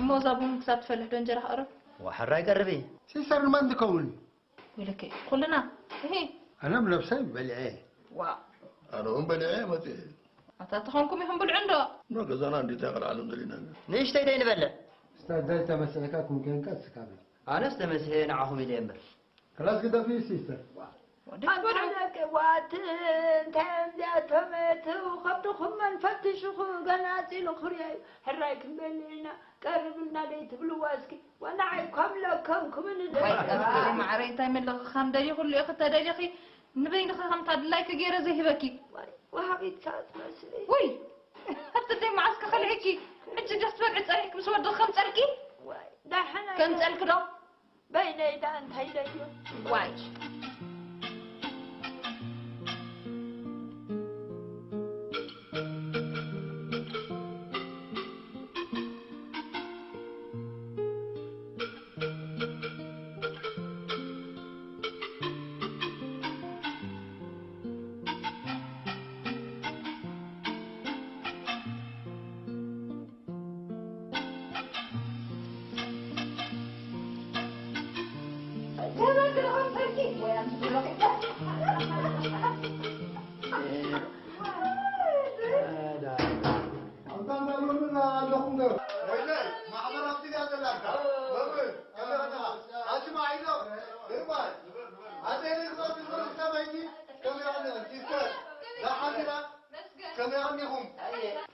እሞ እዛ ቡን ክሳብ ትፈልሕ ዶ እንጀራ ክቕርብ? ዋሕራ ኣይቀርብ እዩ። ሲስተር ንመን ትኸውን? ወይለከ ኩልና እሂ። ኣነ ብነብሰይ በሊዐ። ዋ ኣነ እውን በሊዐ መፅእ። ኣታ ተኾንኩም ኢኹም ብልዑ እንዶ። ኖ ገዛና እንዴት ያቀል ዓለም ዘሊና ንእሽተይ ደይ ንበልዕ። ስታዳይ ተመስዕካ ኩም ከንካ ስካብል። ኣነስ ተመስሔ ንዓኹም ኢለ እምበር። ክላስ ግደፊ ሲስተር። ወዲ ትበልዑ። ኣንታ ደቂ ዋት እንታይ እዮም እዚኣቶም እቲ ከብድኹም መን ፈትሽኹ ገና ኣፂሉ ክርዮ እዩ ሕራይ ክንበልዕ ኢና ቀርብልና ደይ ትብልዋ እስኪ ወናዓይ ከም ለከምኩምን ደ ማዓረይ እንታይ መለኽኻን ደሊኹ ልእኺ ተደሊኺ ንበይንኺ ከምታ ድላይኪ ገይረ ዘይህበኪ ወሃቢት ከኣ ትመስሊ ውይ ኣብቲ ደይ መዓስኪ ከልዒኪ ሕጂ ደስ ትበልዒ ፀኒሕኪ ምስ ወድኺ ከምፀልኪ ከምፀልኪ ዶ በይነይ ደኣ እንታይ ደልዮ ዋይ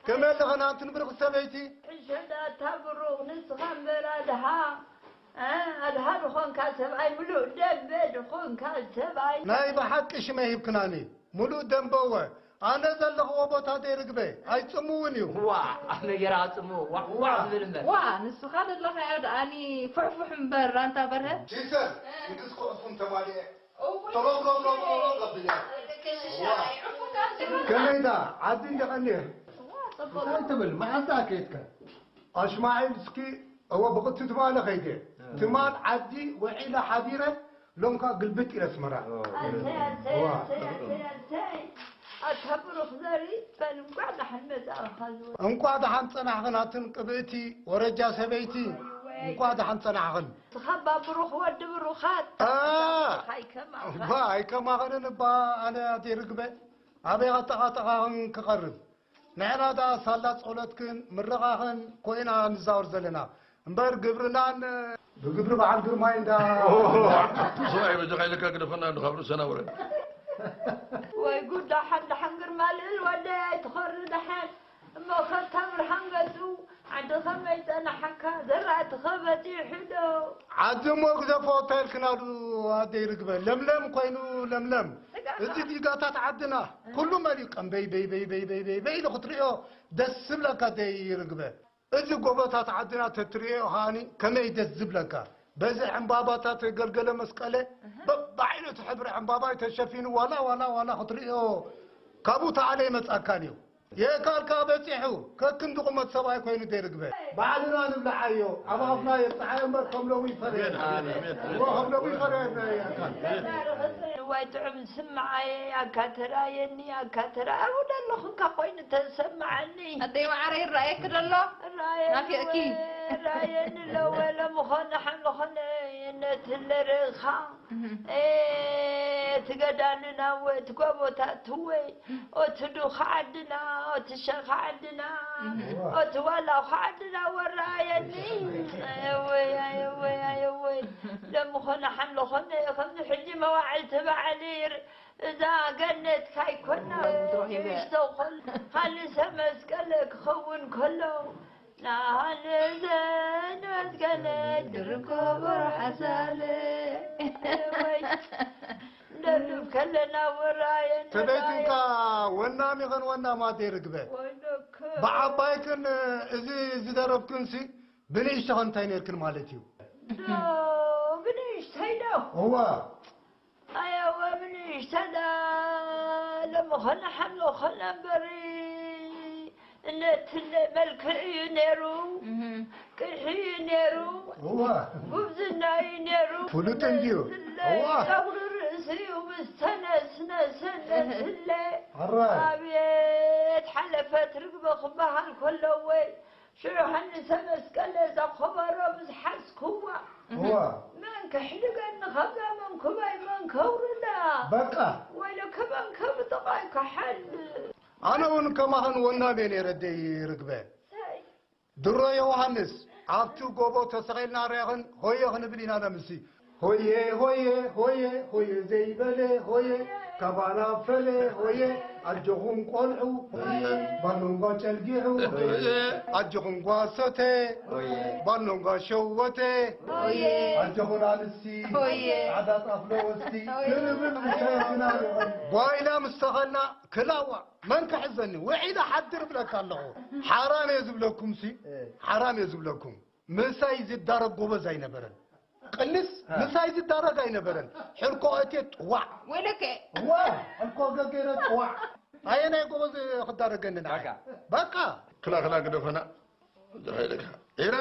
ከመይ ኣለኽን ኣንቲ ንብርኽቲ ሰበይቲ? ሕሸ ኣታ ብሩኽ ንስኻ እምበር ኣድሃ ኣድሃ ድኾንካ ሰብኣይ ምሉእ ደበ ድኾንካ ሰብኣይ ናይ ብሓቂ ሽመ ሂብክናኒ ምሉእ ደንበወ ኣነ ዘለኽዎ ቦታ ደይርግበ ኣይጽምውን እዩ ዋ ኣነ ገይራ ኣጽምዎ ዋዕ ዋዕ ዝብል እምበር ዋ ንስኻ ዘለኻ ዮ ደኣኒ ፍሕፉሕ እምበር ኣንታ በርሀ ሲስተር ንግስ ኩዕፉን ተማሊአ ከመይ ዳ ዓዲ እንደ ቀኒር እንታይ ትብል መዓልታ ከይድካ ኣሽማዒል እስኪ እወ ብቕቲ ትማሊ ከይደ ትማል ዓዲ ውዒለ ሓዲረ ሎም ከዓ ግልብጥ ኢለ ኣስመራ ኣታ ብሩኽ ዘሪ በል እንኳዕ ደሓን መፃእኻ ዝወ እንኳዕ ደሓን ፀናሕኽን ኣትን ቅብእቲ ወረጃ ሰበይቲ እንኳዕ ደሓን ፀናሕኽን ንስኻ እባ ብሩኽ ወዲ ብሩኻት ኣይከማኻ እባ ኣይከማኽንን እባ ኣነ ኣደይ ርግበ ኣበይ ኣጠቓጠቓኽን ክቐርብ ንሕና ደኣ ሳላ ጸሎትክን ምርቓኽን ኮይና ንዛወር ዘለና እምበር ግብርናን ብግብሪ በዓል ግርማይ እንዳ ሰብኣይ በጃኻ ኢለካ ግደፈና እንዶ ካብ ርእሰና ውረድ ወይ ጉድ ደሓን ደሓን ግርማ ልእል ወደይ ኣይትኾሪ ደሓን እሞ ከታ ብርሃን ገጹ ዓዲ ከመይ ጸናሓካ ዘራእትኸ በጺሑ ዶ ዓዲ እሞ ግዘፎ እንታይ ኢልክናሉ ኣደይ ርግበ ለምለም ኮይኑ ለምለም እዚ ዲጋታት ዓድና ኩሉ መሊኡ ቀም በይ በይ በይ በይ በይ በይ በይ ኢሉ ክትሪኦ ደስ ዝብለካ ኣደይ ርግበ እዚ ጎቦታት ዓድና ተትሪኦ ከዓኒ ከመይ ደስ ዝብለካ በዚ ዕምባባታት ገልገለ መስቀለ በብዓይነቱ ሕብሪ ዕምባባ ተሸፊኑ ዋላ ዋላ ዋላ ክትሪኦ ካብኡ ተዓለ ይመጻካን እዩ የእካልካ በጺሑ ከክንዲ ቁመት ሰብኣይ ኮይኑ ደይርግበ ባዕልና ንብልዓዮ ኣብ ኣፍና የብጽሓዮ እምበር ከም ሎሚ ይፈረየና እሞ ከም ሎሚ ይፈረየና የእካል ዋይ ጥዑም ስምዓየ ኣካ ተራየኒ ኣካ ተራ ኣብኡ ደለኹ እንካ ኮይኑ ተሰምዓኒ ኣደይ ማዓረ ይረኣየኪ ደሎ ራየኒ ናፊቕኪ ራየኒ ለወ ለምኾነ ሓምለኾነ ነትለርእኻ እቲ ገዳንና ወ እቲ ጎቦታት ወይ ኦቲ ዱኻ ዓድና ኦቲ ሸኻ ዓድና ኦቲ ዋላ ኻ ዓድና ወራየኒ ኣየወይ ኣየወይ ኣየወይ ለምኾነ ሓምለኾነ ከምዚ ሕጂ መዋዕልቲ በዓል እዛ ገነት ካይኮና ንእሽቶ ኾል ሃንሰ መስቀል ክኸውን ከሎ ናሃንዘ ንመስቀል ትርከቦ ሓሳለ ወይ ደርፍ ከለና ወራየ ሰበይትንካ ወናም ይኸን ወናም ኣደይ ርግበ ብዓባይክን እዚ ዝደረፍክንሲ ብንእሽተኸ እንታይ ነርክን ማለት እዩ ብንእሽተይ ዶ እዋ ኣየወ ብንእሽተዳ ለምኾነ ሓምሎ ኾነ እምበሪ እነትለ መልክዕ እዩ ነይሩ ቅርሒ እዩ ነይሩ እዋ ጉብዝና እዩ ነይሩ ፍሉጥ እንድዩ። እዋ። ጸጉሪ ርእሲ እዩ ምስ ተነስነሰ እነትለ ኣራይ። ኣቤት ሓለፈት ርግበ ክበሃል ከሎ ወይ ሽዑ ዮሃንሰ መስቀል እዛ ኮበሮ ምስ ሓዝክዋ፣ እዋ። መን ክሕድገኒ ካብዛ መንኩባይ መን ከውርዳ? በቃ። ወይለከ መን ከብጥቓይ ክሓል? ኣነ እውን ከማኽን ወናሜ ነይረ ደይ ርግበ። ሳይ። ድሮ ዮሃንስ፣ ኣብቲ ጎቦ ተሰቒልና ርኣኽን ሆየ ክንብል ኢና ነምሲ። ሆየ ሆየ ሆየ ሆየ ዘይበለ ሆየ፣ ካባና ፈለ ሆየ፣ ኣጆኹም ቆልዑ ሆየ፣ ባሎንጓ ጨልጊሑ ሆየ፣ ኣጆኹም ጓሶተ ሆየ፣ ባሎንጓ ሸወተ ሆየ፣ ኣጆኹም ኣንስቲ ሆየ፣ ጻዕዳ ጣፍ ለወስቲ ሆየ። ክንብል ምሳይና ጓይላ ምስ ተኸልና ክላዋ መን ክሕዘኒ? ውዒለ ሓድር እብለካ ኣለኹ። ሓራም እየ ዝብለኩም ሲ፣ እ። ሓራም እየ ዝብለኩም። ምሳይ ዝዳረግ ጎበዝ ኣይነበረን። ቅልስ እ። ምሳይ ዝዳረግ ኣይነበረን። ሕልኮ እቴ ጥዋዕ። ወይለከ። ዋ፣ ሕልኮ ገገረ ጥዋዕ። ኣየናይ ጎበዝ ክዳረገኒ ንዓይ? በቃ። በቃ። ክላ ክላ ግደፈና። እንታይ ኢልካ? ኤራ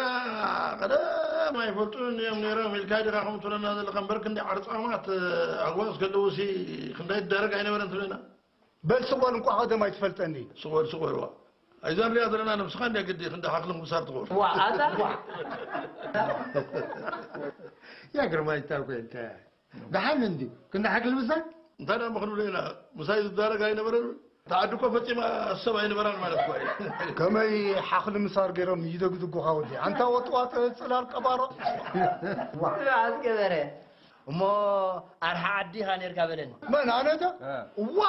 ቀደም ኣይፈልጡን እዮም ነይሮም ኢልካ ዲኻ ከምኡ ትብለና ዘለኻ? እምበር ክንደይ ዓርጻማት ኣግዋዝ ከለዉ ሲ ክንደይ ይዳረግ ኣይነበረን ትብለና? በል ስቕ በል እንቋዕ ቀደም ኣይትፈልጠኒ። ስቕ በል፣ ስቕ በል፣ ዋ። ኣይዛ ንሪኣ ዘለና ነብስኻ እንድያ ግዲ ክንዲ ሓኽሊ ምሳር ትኸውን። ዋ፣ ኣታ። ያ ግርማይ፣ እንታይ ኮይንካ? ደሓን እንድዩ። ክንዲ ሓኽሊ ምሳር? እንታይ ደኣ ክንብሎ ኢና? ምሳይ ዝዳረግ ኣይነበረን። እታ ዓዲ እኮ ፈጺማ ሰብ ኣይነበራን ማለት እኮ እዩ። ከመይ ሓኽሊ ምሳር ገይሮም ይደግድጉኻ ወዲ? ኣንታ ወጥዋጥ ጽላል ቀባሮ። ዋ። ኣዝገበረ። እሞ ኣርሓ ዓዲ ኢኻ ነርካ በለኒ። መን ኣነ ዶ? እ። ዋ፣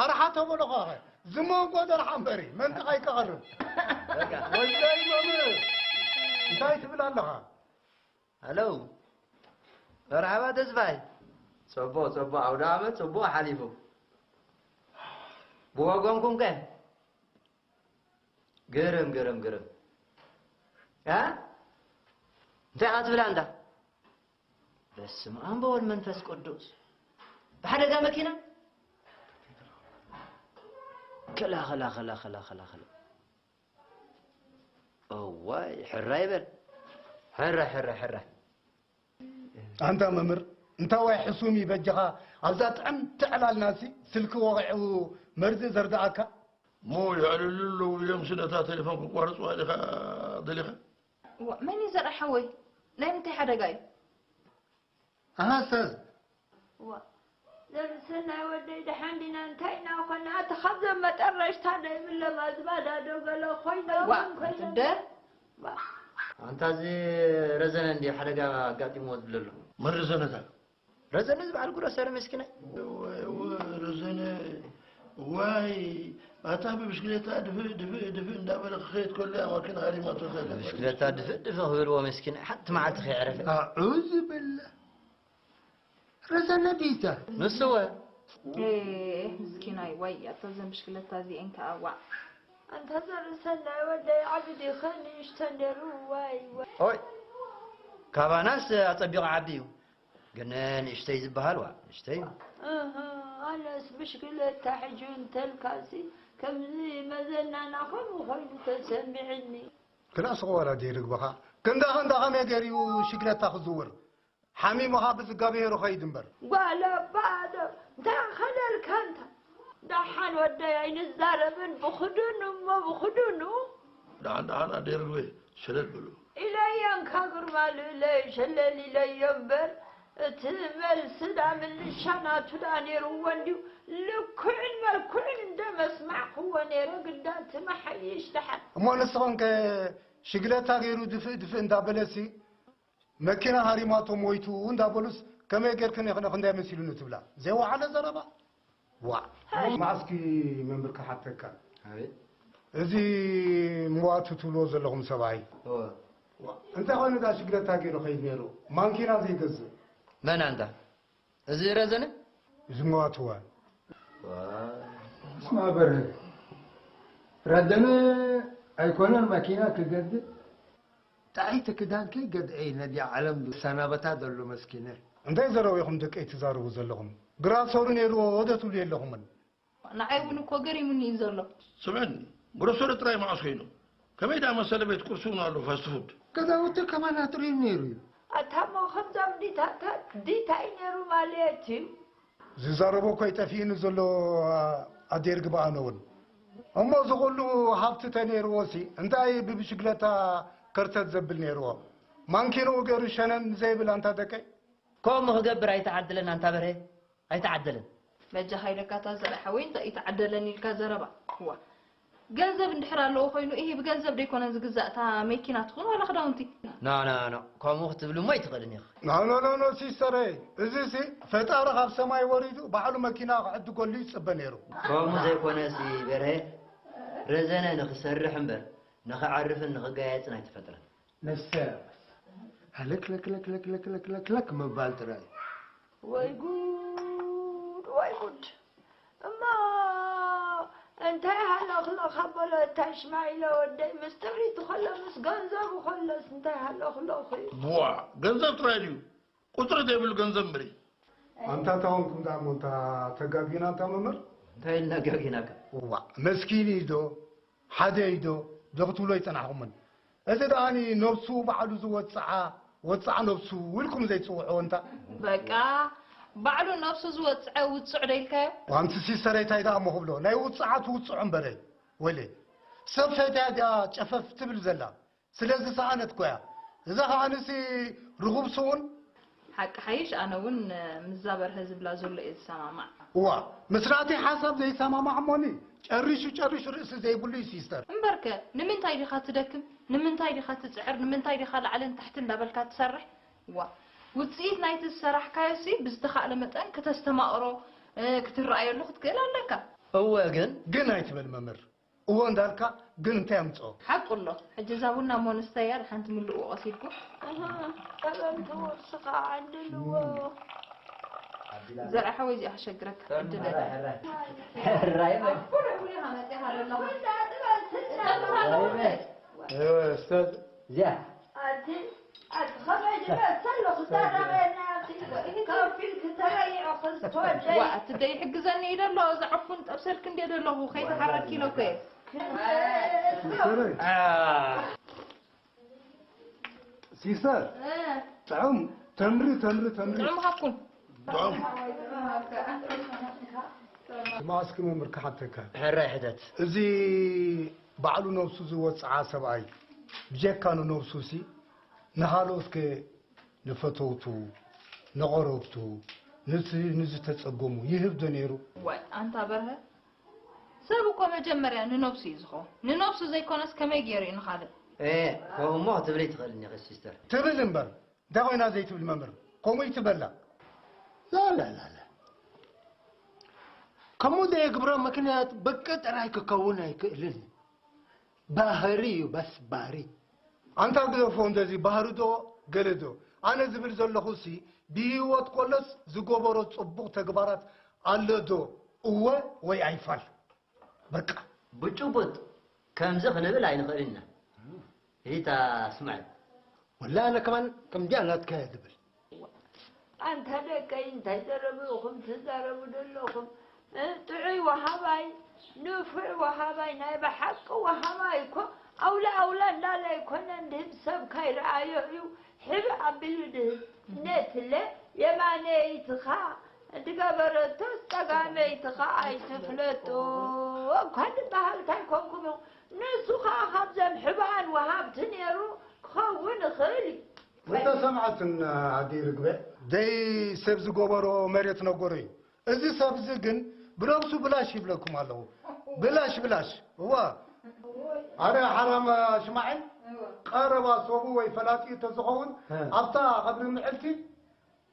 ኣርሓ ተበለኻ ኸ? ዝመንጎ ደርሓ እምበሪ፣ መንጥኻ ኣይቀቐርብ። በቃ። ወልዳይ መምህር፣ እንታይ ትብል ኣለኻ? ሃሎ፣ መርሓባ ተስፋይ። ጽቡቕ፣ ጽቡቕ፣ ኣውደ ዓመት ጽቡቕ ሓሊፉ። ብወገንኩም ከ? ግርም፣ ግርም፣ ግርም። እ? እንታይ ኢኻ ትብል ኣንታ? በስመ ኣብ ወወልድ መንፈስ ቅዱስ። ብሓደጋ መኪና? ክላ፣ ክላ፣ ክላ፣ ክላ፣ ክላ፣ ክላ። እዋይ፣ ሕራይ በል። ሕራይ፣ ሕራይ፣ ሕራይ። ኣንታ መምህር፣ እንታዋይ ሕሱም እዩ በጃኻ፣ ኣብዛ ጥዕምቲ ዕላልናሲ ስልኪ ወቒዑ መርዚ ዘርድኣካ? እሞ የዕልሉ ኣለዉ ኢሎምሲ ነታ ቴሌፎን ክቋርጹዋ ዲኻ ደሊኻ? ዋ፣ መን እዩ ዘርኣ ሓወይ? ናይ ምንታይ ሓደጋ እዩ? ኣሃ፣ ኣስታዝ። ዋ፣ ዘርሰናይ ወደይ፣ ደሓን ዲና? እንታይ ኢና ኮና? ኣቲ ካብዞም መጠረሽታ ዶ ይብሎም፣ ኣዝማዳ ዶ ገለ ኮይኖም ዋ፣ ኮይኖም? እንደ ዋ። ኣንታ እዚ ረዘነ እንዲ ሓደጋ ኣጋጢምዎ ዝብለ ኣሎ። መን ረዘነታ? ረዘነ ዝበዓል ግሮሰሪ ምስኪናይ። እወ፣ እወ፣ ረዘነ፣ ዋይ፣ ኣታ ብብሽክሌታ ድፍእ፣ ድፍእ፣ ድፍእ እንዳበለ ክኸይድ ከሎ እያ ማኪና ሃሪማቶ ዘላ። ብሽክሌታ ድፍእ፣ ድፍእ ክብልዎ ምስኪናይ፣ ሓንቲ መዓልቲ ከይዕረፈ። ኣዑዙ ብላህ። ረዘነ ዲታ? ንሱ እወ። ኤ፣ ምስኪናይ፣ ዋይ፣ ኣታ ዘን ብሽክለታ እዚኤን ከኣ፣ ዋእ። ኣንታ ዘርሰናይ ወደይ፣ ዓቢ ዲኸ ንእሽቶ ነይሩ? ዋይ፣ ዋይ። ኦይ፣ ካባናስ ኣጸቢቑ ዓቢ እዩ። ግን ንእሽተይ ዝበሃል፣ ዋ፣ ንእሽተይ እዩ። እህ፣ ኣነስ ብሽክለታ ሕጂ እንተልካሲ፣ ከምዚ መዘናና ከምኡ ኮይኑ ተሰሚዕኒ። ክላስ ኸዋላ ደይ ርግበኻ። ክንዳኻ እንዳ ኸመይ ገይሩ ሽግለታ ክዝውር? ሓሚሙኻ ብዝጋብሄሩ ኸይድ እምበር። ጓል ኣባ ኣደም፣ እንታይ ኸለልካ እንታ? ደሓን ወደይ ኣይንዛረብን፣ ብኽዱኑ እሞ ብኽዱኑ። ደሓን፣ ደሓን ኣደይ ርግበይ፣ ሸለል በሉ። ኢለዮ እንካ ግርማ ልእለዮ፣ ሸለል ኢለዮ እምበር፣ እቲ መልሲ ዳ ምልሻ ናቱ ዳ ነይርዎ እንድዩ። ልክዕን መልክዕን እንደ መስማዕክዎ ነይረ፣ ግዳ እቲ መሓይሽ ደሓን። እሞ ንስኽን ከ ሽግለታ ገይሩ ድፍእ ድፍእ እንዳበለሲ፣ መኪና ሃሪማቶ ሞይቱ እንዳበሉስ ከመይ ጌርክን ኢኽን ክንደይ መሲሉኒ ትብላ? ዘይወዓለ ዘረባ። ዋ። መዓስኪ መምህር ክሓተካ። ኣቤት። እዚ ምዋቱ ትብልዎ ዘለኹም ሰብኣይ። እወ። ዋ፣ እንታይ ኮይኑ ዳ ሽግለታ ገይሩ ኸይድ ነይሩ? ማንኪና ዘይገዝእ። መን ኣንታ? እዚ ረዘነ? እዚ ምዋቱ እወ። ዋ። ስማ በርሀ። ረዘነ ኣይኮነን ማኪና ክገዝእ። ጥዕይቲ ክዳንከይ ገድዐይ ነዲኣ ዓለም ዝሰናበታ ዘሎ መስኪነ። እንታይ ዘረባ ኢኹም ደቀይ ትዛረቡ ዘለኹም? ግራ ሰሩ ነይርዎ ወደ ትብሉ የለኹምን። ንዓይ እውን እኮ ገሪሙኒ እዩ ዘሎ። ስምዕኒ፣ ግሮሰሪ ጥራይ መዓስ ኮይኑ? ከመይ ደኣ መሰለ ቤት ቁርሲ እውን ኣሎ፣ ፋስት ፉድ። ገዛውቲ ከማን ኣጥርዩ ነይሩ እዩ። ኣታ እሞ ከምዞም ዲታታት ዲታይ ነይሩ ማለት እዩ? ዝዛረቦ እኮ ይጠፍእኒ ዘሎ ኣዴር ግብኣነ እውን። እሞ ዝኹሉ ሃብቲ ተነይርዎ ሲ እንታይ ብብሽግለታ ከርተት ዘብል ነይርዎ? ማንኪንኡ ገይሩ ሸነን ዘይብል ኣንታ ደቀይ? ከምኡ ክገብር ኣይተዓደለን ኣንታ በርሄ፣ ኣይተዓደለን። በጃኻ ኢለካ እታ ዘርኣ ሓወይ እንታይ ይተዓደለን ኢልካ ዘረባ? እዋ። ገንዘብ እንድሕር ኣለዎ ኮይኑ፣ ኢሂ ብገንዘብ ደይኮነ ዝግዛእ እታ መኪና ትኹን ዋላ ክዳውንቲ? ና፣ ና፣ ና፣ ከምኡ ክትብልሞ ኣይትኽእልን ኢኺ። ና፣ ና፣ ና፣ ና፣ ሲስተረይ፣ እዚሲ ፈጣሪ ካብ ሰማይ ወሪዱ ባዕሉ መኪና ክዕድገሉ ይጽበ ነይሩ። ከምኡ ዘይኮነሲ በርሄ፣ ረዘነ ንኽሰርሕ እምበር ንኽዓርፍን ንኽጋየጽን ኣይተፈጥረን። ነሰ ሃለክለክለክለክለክለክለክ ምባል ጥራይ። ወይ ጉድ፣ ወይ ጉድ። እሞ እንታይ ሃለኽለኽ ኣበሎ እታ ሽማዒለ ወደይ፣ ምስ ጥሪቱ ከሎ ምስ ገንዘቡ ከሎስ እንታይ ሃለኽለኽ እዩ? ቡዋ፣ ገንዘብ ጥራይ ድዩ? ቁጽሪ ዘይብሉ ገንዘብ እምበሪ። ኣንታ ታውን ኩም ዳሞ እንታ ተጋጊና እንታ መምህር? እንታይ ኢልና ጋጊናካ? እዋ፣ መስኪን እዩ ዶ? ሓደ እዩ ዶ? ዶ ክትብሎ ይጸናሕኩምን? እዚ ደኣኒ ነብሱ ባዕሉ ዝወጽዓ፣ ወጽዓ ነብሱ ኢልኩም ዘይትጽውዕዎ እንታ? በቃ፣ ባዕሉ ነብሱ ዝወጽዐ ውጹዕ ዶ ኢልካዮ? ዋንቲ ሲስተረይ እንታይ ደኣ እሞ ክብሎ? ናይ ውጽዓት ውጹዕ እምበረይ። ወይለይ፣ ሰብ ፈትያ ድያ ጨፈፍ ትብል ዘላ? ስለዚ ሰኣነት እኮ እያ። እዛ ኸኣ ንሲ ርኹብ ስኡን። ሓቂ ሓይሽ፣ ኣነ እውን ምስዛ በርሀ ዝብላ ዘሎ እየ ዝሰማማዕ። እዋ፣ ምስ ናተይ ሓሳብ ዘይሰማማዕ እሞኒ፣ ጨሪሹ ጨሪሹ ርእሲ ዘይብሉ እዩ ሲስተር። እምበርከ፣ ንምንታይ ዲኻ ትደክም? ንምንታይ ዲኻ ትጽዕር? ንምንታይ ዲኻ ላዕልን ታሕትን እንዳበልካ ትሰርሕ? እዋ፣ ውጽኢት ናይቲ ዝሰራሕካዮሲ ብዝተኻእለ መጠን ክተስተማቕሮ፣ እ፣ ክትረኣየሉ ክትክእል ኣለካ። እወ፣ ግን ግን ኣይትበል መምህር። እወ እንዳልካ ግን እንታይ ኣምጽኦ? ሓቁ ኣሎ። ሕጂ እዛ ቡና እሞ ንስተያ፣ ድሓን ትምልእዎ ቀሲልኩም። ኣሃ፣ ጠበል ተወርስኻ ዓንድልዎ። ዘርኣ ሓወይ እዚኣ ክሸግረካ ዕድል ኣላ። ሕራይ በል። ኣኩረ ቡና መጽያ ሃለላ። ቡና ጥበል ስልጣን። ሕራይ በል። እወ፣ ኡስታዝ። እዚኣ ኣቲ ኣቲ ኸመይ ዝበል ዘሎ ክዛረበና፣ ኣቲ ከፊል ክተረይዖ ክዝትወደይ። ዋ፣ ኣቲ ደይ ሕግዘኒ እዩ ደሎ፣ እዚ ዕፉን ጠብሰልክ እንዴ ደለኹ፣ ከይተሓረድኪ ኢለ እኮ እየ። ስረይ። አ። ሲስተር፣ እ። ጥዑም ተምሪ፣ ተምሪ፣ ተምሪ። ጥዑም ሃብኩም። ጥዑም። ስማ እስኪ መምህር ክሓተካ። ሕራይ ሕተት። እዚ ባዕሉ ነብሱ ዝወጽዓ ሰብኣይ፣ ብጀካ ንነብሱሲ፣ ንኻልኦትከ ንፈተውቱ፣ ንቐረብቱ፣ ንስ-፣ ንዝተጸገሙ ይህብ ዶ ነይሩ? ዋይ፣ ኣንታ በርሀ፣ ሰብ እኮ መጀመርያ ንነብሱ እዩ ዝኸውን። ንነብሱ ዘይኮነስ ከመይ ገይሩ እዩ ንኻልእ? ኤ፣ ከምኡ እሞ ክትብሊ ትኽእልኒ ኢኺ ሲስተር። ትብል እምበር፣ እንታይ ኮይና ዘይትብል መምህር? ከምኡ ይትበላ። ላላላላ። ከምኡ ዘየግብሮ ምኽንያት ብቂ ጥራይ ክከውን ኣይክእልን። ባህሪ እዩ፣ በስ ባህሪ። ኣንታ ግደፎ እንደዚ ባህሪ ዶ ገለ ዶ? ኣነ ዝብል ዘለኹሲ ብህይወት ኮለስ ዝገበሮ ጽቡቕ ተግባራት ኣሎ ዶ? እወ ወይ ኣይፋል። በቃ። ብጭቡጥ ከምዚ ክንብል ኣይንኽእልን ኢና። ሪታ ስምዐ። ወላ ኣነ ከማን ከምዚኣ ናትካ እየ ዝብል። ኣንታ ደቀይ እንታይ ዘረብኹም ትዛረቡ ዘለኹም? እ፣ ጥዑይ ወሃባይ፣ ንፉዕ ወሃባይ፣ ናይ ብሓቂ ወሃባይ እኮ ኣውላ ኣውላ እንዳለ ኣይኮነን ድህብ ሰብ ካይረኣዮ እዩ። ሕቢ ኣቢሉ ድህብ። ነትለ የማነይትኻ ዝገበረቶስ ጸጋመይትኻ ኣይትፍለጦ እኳ ዝበሃል እንታይ ኮንኩም ኢኹም? ንሱ ኸኣ ካብዘም ሕቡኣን ወሃብቲ ነይሩ ክኸውን ይኽእል እዩ። እንተሰምዐትን ኣደይ ርግበ። ደይ ሰብ ዝገበሮ መሬት ነገሮ እዩ። እዚ ሰብ እዚ ግን ብነብሱ ብላሽ ይብለኩም ኣለኹ። ብላሽ፣ ብላሽ። እዋ። ኣረ ሓራም ሽማዕን ቀረባ ሰቡ ወይ ፈላጢ ተዝኸውን እ። ኣብታ ቀብሪ ምዕልቲ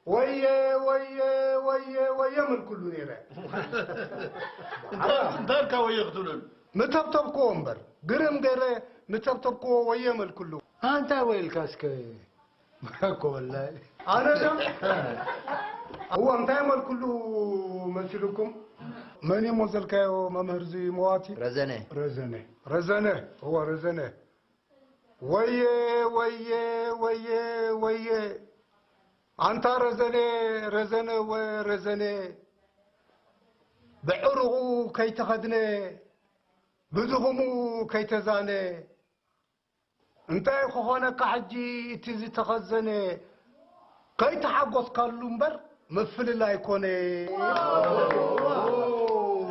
ወየ፣ ወየ፣ ወየ፣ ወየ ምልኩሉ ነይረ። እንታይ፣ እንታይ ኢልካ ወየ ክትብለሉ? ምተብተብክዎ እምበር፣ ግርም ገይረ ምተብተብክዎ ወየ መልክሉ። ኣንታ ወይልካ እስከ። እኮ ወላሂ። ኣነ ዶ? እዎ፣ እንታይ መልክሉ መሲልኩም? መን እሞ ዘልካዮ መምህር እዚ መዋቲ? ረዘነ። ረዘነ። ረዘነ። እዎ፣ ረዘነ። ወየ፣ ወየ፣ ወየ፣ ወየ። ኣንታ ረዘነ፣ ረዘነ፣ ወ፣ ረዘነ። ብዕሩቑ ከይተኸድነ፣ ብድኹሙ ከይተዛነ። እንታይ ክኾነካ ሕጂ እቲ ዝተኸዘነ? ከይተሓጎስካሉ እምበር ምፍልላይ ኮነ።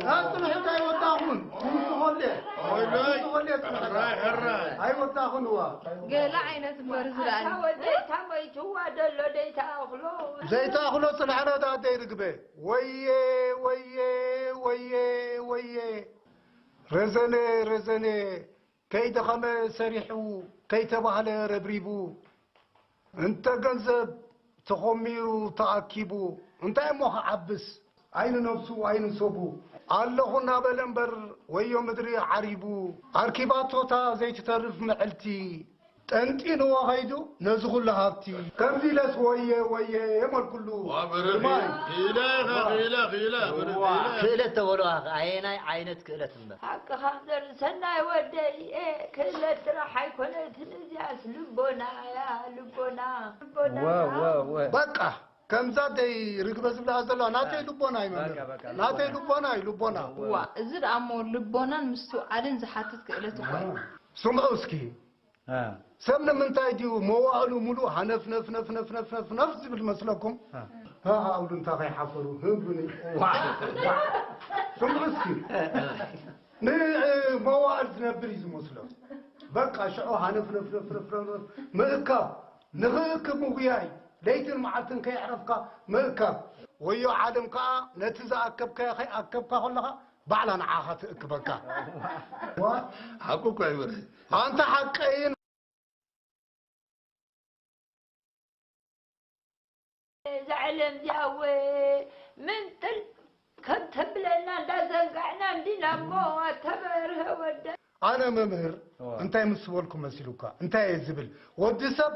ናጽንሑ እንታይ ወዳኹን? ትምስኾሌ። ትምስኾሌ ጽንሑ። ሕራይ፣ ሕራይ። ኣይወዳኹን እዋ። ገለ ዓይነት እምበር ዝረኣኒ። ወደይታ ሞይትዋ ደሎ ደይታ ኣኽሎ። ዘይታ ኣኽሎ ጽንሕና ዳኣ ደይርግበ። ወየ፣ ወየ፣ ወየ፣ ወየ። ረዘነ፣ ረዘነ። ከይደኸመ ሰሪሑ ከይተባህለ ረብሪቡ እንተ ገንዘብ ተኾሚሩ ተኣኪቡ እንታይ እሞ ክዓብስ ኣይንነብሱ ኣይንሰቡ ኣለኹ እናበለ እምበር ወዮ ምድሪ ዓሪቡ ኣርኪባቶታ ዘይትተርፍ ምዕልቲ ጠንጢንዎ ኸይዱ ነዚ ኹሉ ሃብቲ ከምዚ ኢለስ ወየ ወየ የመልኩሉ ክኢለ ኢኻ ክኢለ ክኢለ ክእለት ተበሉኻ ኣየናይ ዓይነት ክእለት እምበር ሓቅኻ ዘር ሰናይ ወደይ ክእለት ጥራሕ ኣይኮነትን እዚኣስ ልቦና እያ ልቦና ልቦና በቃ ከምዛ ደይ ርግበ ዝብላ ዘለዋ ናተይ ልቦና እዩ መምህር ናተይ ልቦና እዩ ልቦና ዋ እዚ ደኣ እሞ ልቦናን ምስትውዓልን ዝሓትት ክእለት እኮ እዩ ስምዑ እስኪ ሰብ ንምንታይ ድዩ መዋእሉ ሙሉእ ሃነፍነፍነፍነፍነፍነፍ ዝብል መስለኩም? ሃሃ እብሉ እንታ ከይሓፈሩ ህብሉኒ። ስምዑ እስኪ ንመዋእል ዝነብር እዩ ዝመስሎ። በቃ ሽዑ ሃነፍነፍነፍነፍነፍ ምእካብ ንኽእክብ ምጉያይ ለይትን መዓልትን ከየዕረፍካ ምእካብ። ወዮ ዓለም ከኣ ነቲ ዝኣከብካዮ ከይኣከብካ ከለኻ ባዕላ ንዓኻ ትእክበካ። ሓቁ እኮ ኣይበርህ። ኣንታ ሓቀይን እዛ ዓለም እዚኣ ወ ምንጥል ከም ተብለና እንዳዘንጋዕና እንዲና እሞ ኣተበርሀ ወደ ኣነ መምህር እንታይ ምስ በልኩ መሲሉካ እንታይ እየ ዝብል ወዲ ሰብ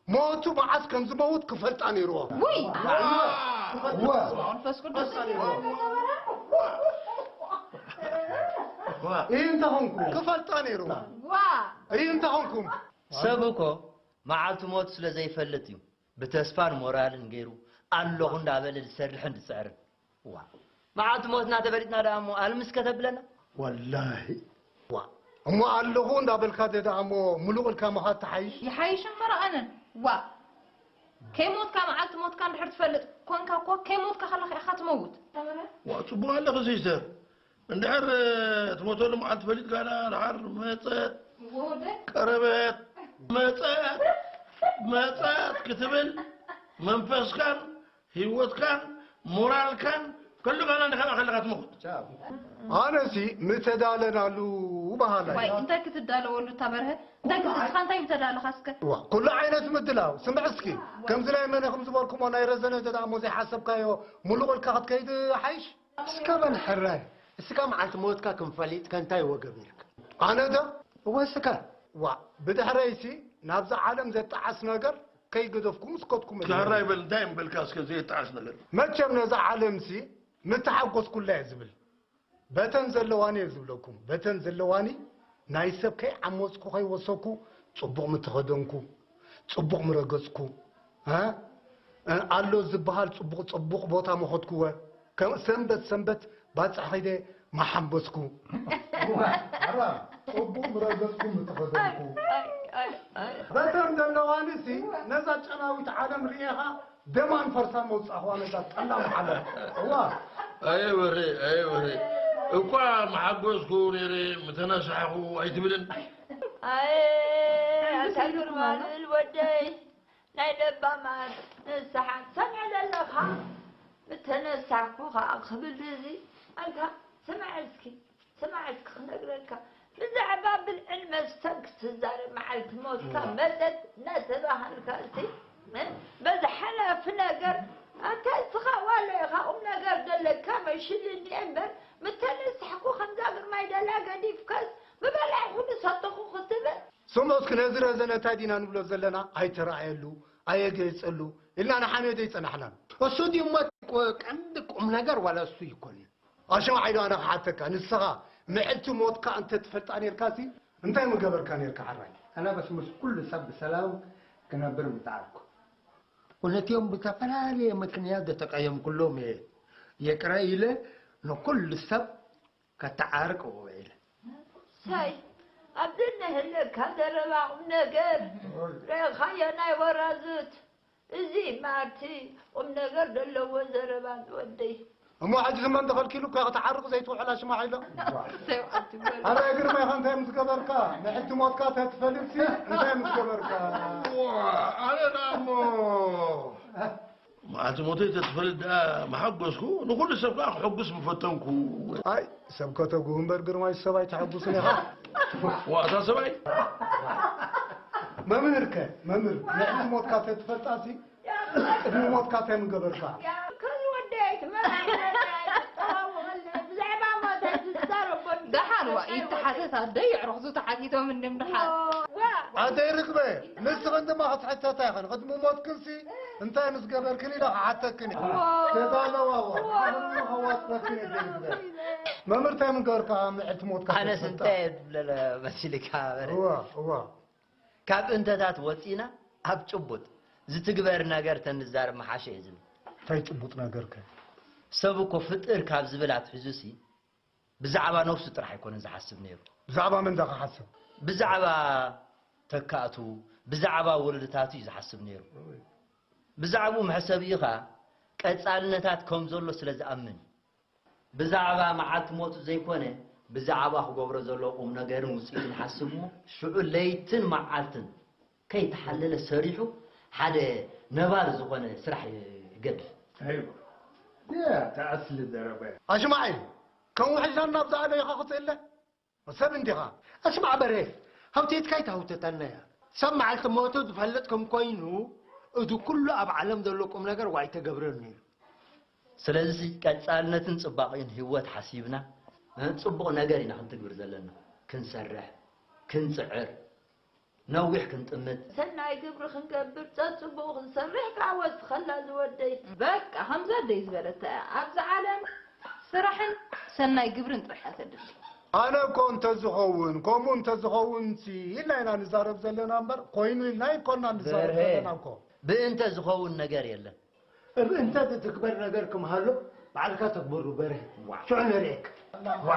ሞቱ መዓስ ከም ዝመውት ክፈልጣ ነይርዎ። ውይ! መንፈስ ቅዱስ ይህ እንተኾንኩ ክፈልጣ ነይርዎ። ይህ እንተኾንኩም ሰብ እኮ መዓልቲ ሞት ስለ ዘይፈልጥ እዩ ብተስፋን ሞራልን ገይሩ ኣለኹ እንዳበለ ዝሰርሕን ዝፅዕርን። ዋ መዓልቲ ሞትና ተፈሊጥና ደኣ እሞ ኣልምስ ከተብለና? ወላሂ ዋ እሞ ኣለኹ እንዳበልካ ደኣ እሞ ሙሉቕ ኢልካ ምኻድ ትሓይሽ? ይሓይሽ እምበር ኣነን ዋ ከይሞትካ መዓልቲ ሞትካ እንድሕር ትፈልጥ ኮንካ እኮ ከይሞትካ ከለኻ ኢኻ ትመውት። ዋ ጽቡቕ ኣለኺ ሲስተር እንድሕር ትሞተሉ መዓልቲ ፈሊጥካ ደኣ ደሓር መጸት ቀረበት መጸት መጸት ክትብል መንፈስካን ህይወትካን ሞራልካን ከሉ ጋና ንኸላ ከለካ ትመውት። ኣነሲ ምተዳለናሉ በሃላይ። ዋይ እንታይ ክትዳለወሉ እታ በርሀ እንታይ ክትስኻ እንታይ ምተዳለኻ እስከ። ዋ ኩሉ ዓይነት ምድላው ስምዕ እስኪ ከምዚ ናይ መነ ከም ዝበልኩሞ ናይ ረዘነ ተዳእሞ ዘይሓሰብካዮ ሙሉቕ ኢልካ ክትከይድ ሓይሽ። እስከ በል ሕራይ እስካ መዓልቲ ሞትካ ከም ፈሊጥካ እንታይ እወ ገቢርካ። ኣነ ዶ? እወ እስካ። ዋ ብድሕረይሲ ናብዛ ዓለም ዘጣዓስ ነገር ከይገደፍኩም እስከትኩም። ሕራይ በል እንታይ እምበልካ እስከ ዘየጣዕስ ነገር። መቸም ነዛ ዓለምሲ ምተሓጎስኩላ እየ ዝብል። በተን ዘለዋኒ እየ ዝብለኩም። በተን ዘለዋኒ ናይ ሰብ ከይዓመፅኩ ከይወሰኩ ፅቡቕ ምተኸደንኩ፣ ፅቡቕ ምረገፅኩ፣ እ ኣሎ ዝበሃል ፅቡቕ ፅቡቕ ቦታ መኸድኩወ። ከም ሰንበት ሰንበት ባፅዕ ኸይደ መሓንበስኩ። ኣራ ፅቡቕ ምረገፅኩ ምተኸደንኩ። በተን ዘለዋኒ ሲ ነዛ ጨናዊት ዓለም ርእኻ ደማን ፈርሳን መውጻእኽዋ ነዛ ጠላም ዓለም እዋ ኣየ በሬ ኣየ በሬ እኳ መሓጎስኩ ነይረ ምተነሳሕኹ ኣይትብልን ኣየ ኣታ ግርማ ልብል ወደይ ናይ ለባማት ንስሓ ትሰምዕ ዘለኻ ምተነሳሕኩ ኸዓ ክብል እዚ ኣንታ ስማዕ እስኪ ስማዕ እስኪ ክነግረካ ብዛዕባ ብልዕን መስተን ክትዛረብ መዓልቲ ሞትካ መጸት እናተባሃልካ እስቲ በዚ ሓላፊ ነገር ኣታ እስኻ ዋላ ኢኻ ቁም ነገር ዘለካ መሽልኒ እምበር ምተነሳሕኩ ከምዛ ግርማይ ደላ ገዲፍካስ ምበላዕኩ ንሰተኹ ክትብል ስምዑ እስኪ ነዚ ረዘነ እንታይ ዲና ንብሎ ዘለና ኣይተራእየሉ ኣየገይፀሉ ኢልና ንሓምዮ ዘይፀናሕናን እሱ ድዩ እሞ ቀንዲ ቁም ነገር ዋላ እሱ ይኮን ኣሸዋ ዓይዶ ኣነ ክሓተካ ንስኻ ምዕልቲ ሞትካ እንተ ትፈልጣ ነርካሲ እንታይ ምገበርካ ነርካ ሓራይ ኣነ በስ ምስ ኩሉ ሰብ ብሰላም ክነብር ምጣዕኩ እውነትዮም ብተፈላለየ ምክንያት ዘተቀየምኩሎም እየ የቅረ ኢለ ንኩሉ ሰብ ከተዓርቅ ውዒለ። ሳይ ኣብዚ እንህለካ ዘረባ ቁምነገር ረእኻዮ ናይ ወራዙት እዚ ማርቲ ቁምነገር ዘለዎ ዘረባ ዝወደይ እሞ ሕጂ ዝመን ተኸልኪሉካ ክትዓርቕ ዘይትውዕል ኣሽማዕ ኢሎ። እንታይ ወዓል ትበል? ኣረ ግርማይ፣ ኸ እንታይ ምስ ገበርካ? ንሕልቲ ሞትካ ተትፈልጥሲ እንታይ ምስ ገበርካ? ዋ፣ ኣነ ደኣ እሞ መዓልቲ ሞተይ ተትፈልጥ ደኣ መሓጎስኩ፣ ንኹሉ ሰብ ከኣ ክሕጉስ ምፈተንኩ። ኣይ፣ ሰብ ከተጉህ እምበር ግርማይ፣ ሰብ ኣይተሐጉስን ኢኻ። ዋ፣ እታ ሰብኣይ? መምህር ከ፣ መምህር፣ ንሕልቲ ሞትካ ተትፈልጣሲ ቅድሚ ሞትካ እንታይ ምገበርካ? ከዚ ወደይ ትመርዓኒ ወደይ ትጠዋወቐለይ ብዛዕባ ሞተይ ትዛረበሉ ደሓን ዋ ይተሓተት ኣደይ የዕሩኽቱ ተሓቲቶም እንድም ደሓን ኣደይ ርግበ፣ ንስኽን ድማ ክትሕተታ ኢኽን። ቅድሚ ሞትክንሲ እንታይ ምስ ገበርክን ኢለ ክሓተክን እየ። ተዛለዋ ዋ፣ ኣሁን ከዋጥረክን እየ ደይ ርግበ። መምህር እንታይ ምገበርካ ምዕልቲ ሞትካ ኣነስ ተትፈልጣ? እንታይ እየ ዝብለለ መሲልካ በረ? እዋ፣ እዋ። ካብ እንተታት ወፂና ኣብ ጭቡጥ ዝትግበር ነገር ተንዛረብ ምሓሸ እዩ ዝብል። እንታይ ጭቡጥ ነገር ከ? ሰብ እኮ ፍጥር ካብ ዝብል ኣትሒዙ ሲ ብዛዕባ ነብሱ ጥራሕ ኣይኮነን ዝሓስብ ነይሩ። ብዛዕባ መን ዳ ክሓስብ? ብዛዕባ ተካእቱ፣ ብዛዕባ ወለዶታቱ እዩ ዝሓስብ ነይሩ። ብዛዕባኡ መሕሰቢኡ ኸኣ ቀጻልነታት ከም ዘሎ ስለ ዝኣምን እዩ። ብዛዕባ መዓልቲ ሞቱ ዘይኮነ፣ ብዛዕባ ክገብሮ ዘሎ ቁም ነገርን ውጽኢቱን ሓስብ እሞ፣ ሽዑ ለይትን መዓልትን ከይተሓለለ ሰሪሑ ሓደ ነባሪ ዝኾነ ስራሕ ይገድፍ። ኣይዋ፣ ያ ተኣስሊ ዘረባ። ኣሽማዒ፣ ከም ውሕጅ ናብ ዝኣለ ኢኻ ክትእለ? ሰብ እንዲኻ። ኣስማዕ በሬ፣ ሃውቴትካ ኣይትሃውተታና እያ። ሰብ መዓልቲ ሞቱ ዝፈልጥ ከም ኮይኑ፣ እዚ ኩሉ ኣብ ዓለም ዘሎ ቁም ነገር ዋይ ተገብረኒ እዩ። ስለዚ ቀጻልነትን ጽባቕን ህይወት ሓሲብና፣ እ፣ ጽቡቕ ነገር ኢና ክንትግብር ዘለና። ክንሰርሕ፣ ክንጽዕር፣ ነዊሕ ክንጥምት። ሰናይ ግብሪ ክንገብር፣ ጸጽቡቑ ክንሰርሕ ከኣ ወስኸላ ዝወደይ። በቃ፣ ከምዛ ኣደይ ዝበለታ እያ። ኣብዚ ዓለም ስራሕን ሰናይ ግብርን ጥራሕ እያ ተድሊ። ኣነ እኮ እንተዝኸውን፣ ከምኡ እንተዝኸውን ሲ ኢልና ኢና ንዛረብ ዘለና እምበር፣ ኮይኑ ኢልና ኣይኮንና ንዛረብ በርሄ፣ ዘለና እኮ። ብእንተ ዝኸውን ነገር የለን። እብ እንተ ዝትግበር ነገር ክምሃሎ፣ ባዕልካ ተግበሩ በርሄ። ዋ። ሽዑ ነርእየካ። ዋ።